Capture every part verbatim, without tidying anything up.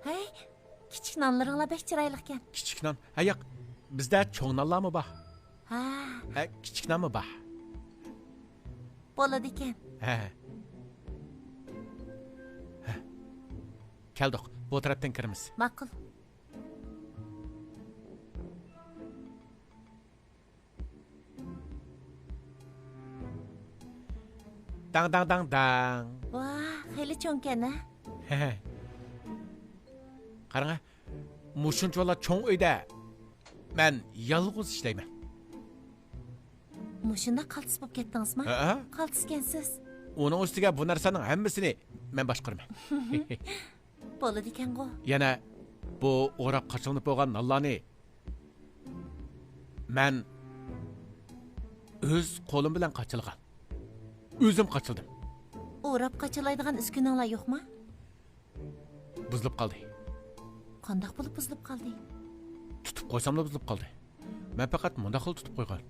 ھەي، كىچىك نانلىرىڭلار بەك چىرايلىقكەن. كىچىك نان؟ ھە، ياق، بىزدە چوڭ نانلارمۇ بار. ھە. ھە، كىچىك نانمۇ بار. بولىدىكەن. ھە. ھە. كەلدۇق، بۇ تەرەپتىن كىرىمىز. ماقۇل. داڭ، داڭ، داڭ، داڭ. ۋاھ، خېلى چوڭكەن ھە؟ قاراڭە، مۇشۇنچىۋالا چوڭ ئۆيدە مەن يالغۇز ئىشلەيمەن. مۇشۇنداق قالتىس بولۇپ كەتتىڭىزما؟ ھە؟ قالتىسكەنسىز. ئۇنىڭ ئۈستىگە بۇ نەرسىنىڭ ھەممىسىنى مەن باشقۇرىمەن. بولىدىكەنغۇ. يەنە بۇ ئوراپ قاچىلىنىپ بولغان نانلارنى مەن ئۆز قولۇم بىلەن قاچىلىغان. ئۆزۈم قاچىلىدىم. ئوراپ قاچىلايدىغان ئۈسكۈنىڭلار يوقما؟ بۇزۇلۇپ قالدى. قانداق بولۇپ بۇزۇلۇپ قالدى؟ تۇتۇپ قويساملا بۇزۇلۇپ قالدى. مەن پەقەت مۇنداقلا تۇتۇپ قويغان.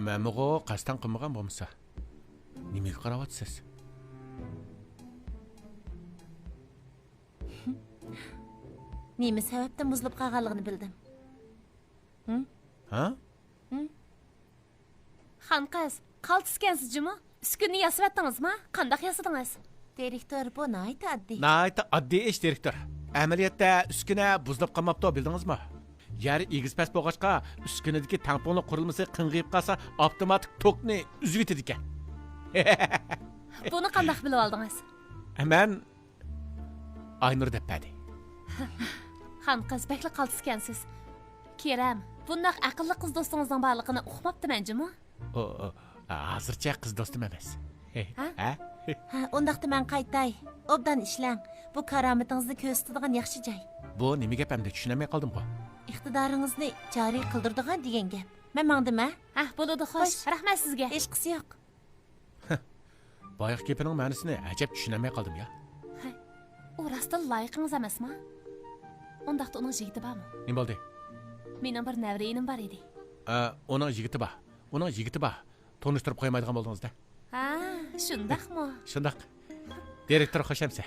مەنمۇغۇ قەستەن قىلمىغان بولمىسا. نېمىگە قاراۋاتىسىز؟ نېمە سەۋەبتىن بۇزۇلۇپ قالغانلىقىنى بىلدىم. ھە؟ ھە؟ ھە؟ خان قىز، قالتىسكەنسىز جۇمۇ؟ ئۈسكۈنىنى ياسىۋەتتىڭىزما؟ قانداق ياسىدىڭىز؟ دىرېكتور، بۇ ناھايىتى ئاددىي. ناھايىتى ئاددىي ئىش، دىرېكتور. ئەمەلىيەتتە ئۈسكۈنە بۇزۇلۇپ قالماپتۇ، بىلدىڭىزمۇ؟ يەر ئېگىز پەس بولغاچقا، ئۈسكۈنىدىكى تەڭپۇڭلۇق قۇرۇلمىسى قىڭغىيىپ قالسا، ئاپتوماتىك توكنى ئۈزۈۋېتىدىكەن. بۇنى قانداق بىلىۋالدىڭىز؟ مەن ئاينۇر دەپ بەردى. خان قىز، بەكلا قالتىسكەنسىز. كېرەم، بۇنداق ئەقىللىق قىز دوستىڭىزنىڭ بارلىقىنى ئۇقماپتىمەن جۇمۇ. ئۇ، ئۇ، ھازىرچە قىز دوستۇم ئەمەس. ھە؟ ھە؟ ھە، ئۇنداقتا مەن قايتاي. ئوبدان ئىشلەڭ. بۇ كارامىتىڭىزنى كۆرسىتىدىغان ياخشى جاي. بۇ نېمە گەپ ئەمدى؟ چۈشىنەلمەي قالدىمغۇ. ئىقتىدارىڭىزنى جارى قىلدۇرىدىغان دېگەن گەپ. مەن ماڭدىم ھە. ھە، بولىدۇ، خوش. خوش. رەھمەت سىزگە. ھېچقىسى يوق. بايىقى گېپىنىڭ مەنىسىنى ئەجەب چۈشىنەلمەي قالدىم يا. ھەي، ئۇ راستتىنلا لايىقىڭىز ئەمەسما؟ ئۇنداقتا ئۇنىڭ يىگىتى بارمۇ؟ نېمە بولدى؟ مېنىڭ بىر نەۋرە ئىنىم بار ئىدى. ئە، ئۇنىڭ يىگىتى بار. ئۇنىڭ يىگىتى بار. تونۇشتۇرۇپ قويمايدىغان بولدىڭىز-دە. ھە، شۇنداقمۇ؟ شۇنداق. دىرېكتور خوش ئەمسە.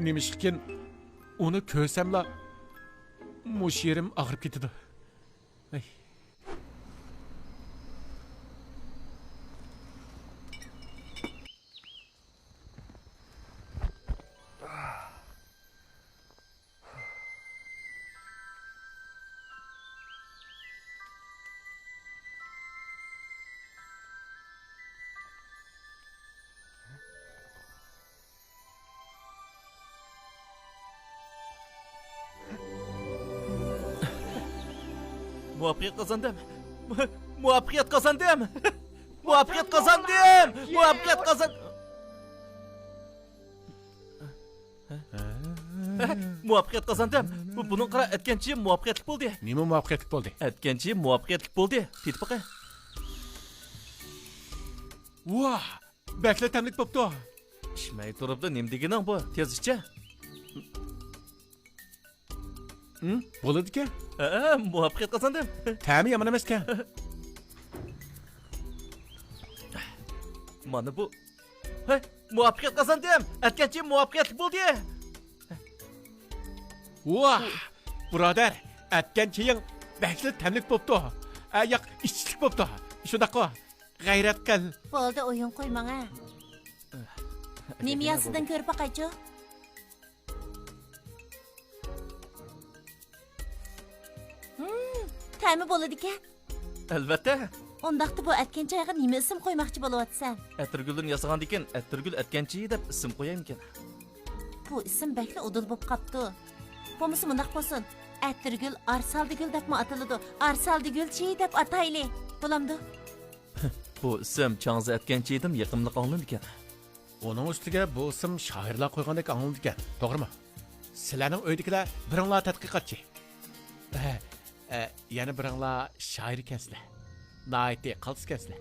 نېمىشقىكىن ئۇنى كۆرسەملا مۇشۇ يېرىم ئاغرىپ كېتىدۇ. ئەي. مۇۋەپپەقىيەت قازاندىم. مۇ-، مۇۋەپپەقىيەت قازاندىم. مۇۋەپپەقىيەت قازاندىم. مۇۋەپپەقىيەت قازان-، مۇۋەپپەقىيەت قازاندىم. بۇ، بۇنىڭ قارا، ئەتكەنچى مۇۋەپپەقىيەتلىك بولدى. نېمە مۇۋەپپەقىيەتلىك بولدى؟ ئەتكەنچى مۇۋەپپەقىيەتلىك بولدى. تېتىپ باقە. ۋاھ، بەكلا تەملىك بوپتۇ. ئىچمەي تۇرۇپلا نېمە دېگىنىڭ بۇ؟ تېز ئىچە. ھىم، بولىدىكەن. ھە، مۇۋەپپەقىيەت قازاندىم. تەمى يامان ئەمەسكەن. مانا بۇ. ھە، مۇۋەپپەقىيەت قازاندىم. ئەتكەنچى مۇۋەپپەقىيەتلىك بولدى. ۋاھ، بۇرادەر، ئەتكەن چېيىڭ بەكلا تەملىك بوپتۇ. ئە، ياق، ئىچىشلىك بوپتۇ. شۇنداققۇ؟ غەيرەت قىل. بولدى، ئويۇن قويماڭ ھە. نېمە ياسىدىڭ كۆرۈپ باقايچۇ. ھىم، تەمى بولىدىكەن. ئەلۋەتتە. ئۇنداقتا بۇ ئەتكەن چايغا نېمە ئىسىم قويماقچى بولۇۋاتىسەن؟ ئەتىرگۈلدىن ياسىغاندىكىن ئەتىرگۈل ئەتكەن چېيى دەپ ئىسىم قويايمىكىن؟ بۇ ئىسىم بەكلا ئۇدۇل بوپ قاپتۇ. بولمىسا مۇنداق بولسۇن، ئەتىرگۈل ئارسالدىگۈل دەپمۇ ئاتىلىدۇ، ئارسالدىگۈل چېيى دەپ ئاتايلى. بولامدۇ؟ بۇ ئىسىم چاڭزا ئەتكەن چېيىدىن يېقىملىق ئاڭلىنىدىكەن. ئۇنىڭ ئۈستىگە بۇ ئىسىم شائىرلار قويغاندەك ئاڭلىنىدىكەن، توغرىمۇ؟ سىلەرنىڭ ئۆيدىكىلەر بىرىڭلار تەتقىقاتچى. ئە، ئە، يەنە بىرىڭلار شائىر ئىكەنسىلەر. ناھايىتى قالتىس ئىكەنسىلەر.